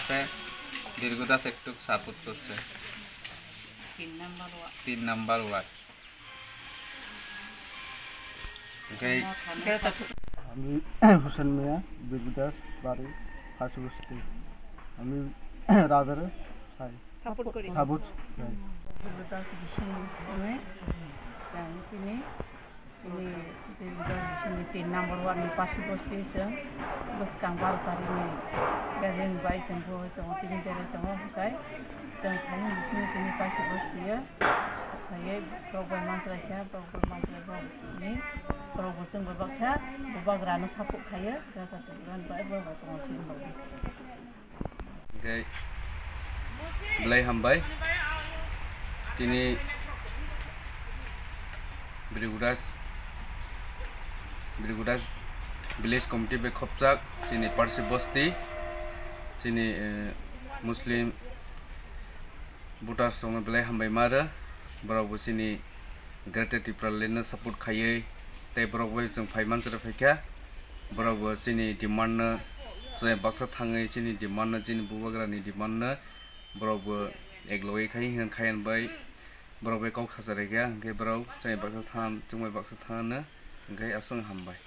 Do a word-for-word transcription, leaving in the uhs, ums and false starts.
আছে, দীর্ঘ দাস একটু সাপোর্ট করছে। তিন নাম্বার ওয়ার্ড। তিন নাম্বার ওয়ার্ড। Okay. আমি হুসেন মিয়া, বিরুদাস বাড়ি, ফাঁসি বস্তি। আমি রাজারে চাই। সাপোর্ট করি। সাপোর্ট চাই। বিরুদাস বিষ্ণু আমি চাই তিনি, তিনি বিরুদাস বিষ্ণু তিন নম্বর ওয়ার্ডনি পাঁচশো বস্তি চং, বস কাংবার পারিনি গাজেন bai chong bo tong, tini berai tongo, hwnkhe chong thani bisingo tini paisa bwskango, khaye borok bai manchwlai kha, borok bai manchwlai borok ni, borok bo chwng bai baksa bubagrano support khayo, jaga tubugrani bai borok bai tongo chini bagwi. Hwnkhe belai hambai. Tini Brigudas, Brigudas Village Committee bai khopjak chini Parsi Bosti, chini, eh, Muslim voters rokno belai hambai ma rw, borok bo chini Greater Tipraland no support khaiwi, tei borok bai chwng phai manchwlai phaikha, borok bo chini demand no, chwng baksa thangwi chini demand no, chini bubagrani demand no, borok bo ek logwi khai hwn khai hwn bai borok bai kok sacha rikha, hwnkhe borok chwng baksa thang, chwng bai baksa thang hwnkhe aswk hambai.